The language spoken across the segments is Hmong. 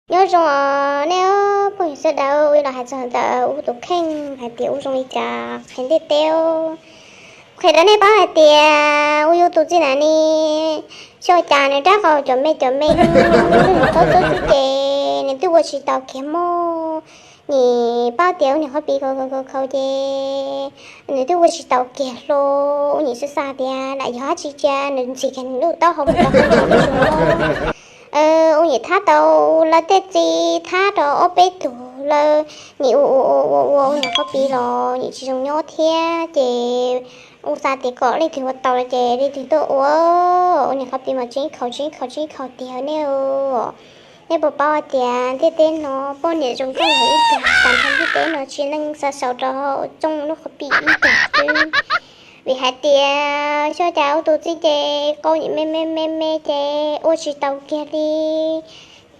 Nyob zoo os nej phooj ywg sawv daws, los hais txog ntawm ub tus kheej hais tias ub zoo li cas qhia ntej teb. Qhia rau nej paub hais tias ub yus tus txiv na ne, xyov cas nws rab qau cov me cov me, nws txob txob xwb ces nws twb ua tsis tau kiag mog. Nim paub tias ub niam qhov pis khaus khaus khaus ces nws twb ua tsis tau kiag hlo. Ub nim xav xav tias lam yog dab tsi cia nws ntxig kiag nws lub taub hau mus rau qhov ntawd. Ub nim thab tau lawv tej txiv thab rau ob peb tug lawm, nim ua ua ua ua ua ub niam qhov pis los nim tsis zoo nyob thiab ces ub xav tias kom leej twg ua tau los ces leej twg tuaj ua. Ub niam qhov pis mas tseeb khaus tseeb khaus tseeb khaus tiag nej. Nej puas paub hais tias ntiaj teb no poj niam zoo nkauj yog ib tug, tag nrho ntiaj teb no tsis neej xa xaus rau hauv Txooj lub qhov pis ib tug xwb. Vim hais tias xyov cas ub tus txiv ces qau nim me me me me ces ua tsis tau kiag li.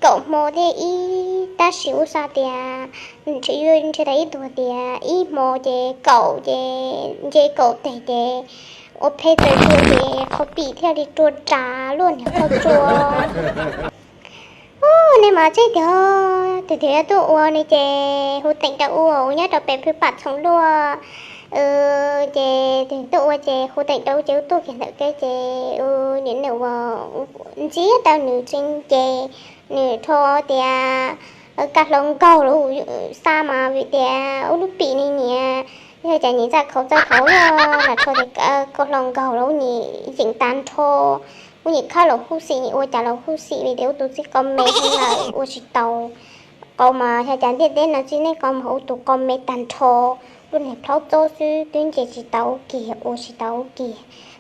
Kaum hmo thiab ib, tab sis ub xav tias ntshe yuav ntshe tau ib tug tias ib hmo ces kaum ces nce kaum teg ces ua phem tawm tuaj ces qhov pis thiaj li rua ras luaj niag qhov tsua. Ub, nej mas tseeb tiag, tus twg yuav tuaj ua ne ces hu teem rau ub, ua nyob rau pem phwj pam txhoov luaj. Ces tus tuaj ua ces hu teem rau ub ces ub tuaj kiag ntawm kev ces ub nim nws ua ntxiab tau nws tseeb ces nws rho tias kaj hlau nkaug lub xa mas vim tias ub lub pim ne niam, yog cas nim txaj khaus txaj khaus luaj, nws rho tias kaj hlau nkaug lub nim yeem tag nrho. Ub nim khawb los huj xim, nim ua cas los huj xim vim tias ub tus txiv qau me heev lawm ua tsis tau. Qau mas yog cas ntiaj teb no txiv neej qau mas ub tus qau me tag nrho, lub niag plhaub txob xwb twb nce tsis tau kiag ua tsis tau kiag.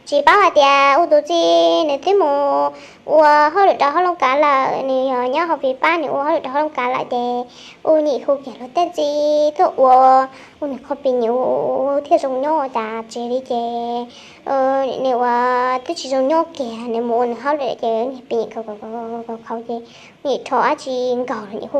Tsis paub hais tias ub tus txiv nws twb mus ua hauj lwm rau hauv Looj Kav lawm, nws yog nyob hauv Fis Pab nws ua hauj lwm rau hauv Looj Kav lawm ces ub nim hu kiag luag tej txiv tuaj ua, ub niag qhov pis nim ua thiaj zoo nyob ua cas tsis li ces nws ua twb tsis zoo nyob kiag, nws mus ua nws hauj lwm ces niag pis nim khaus khaus khaus ces nim rho dab tsi nkaug nim hu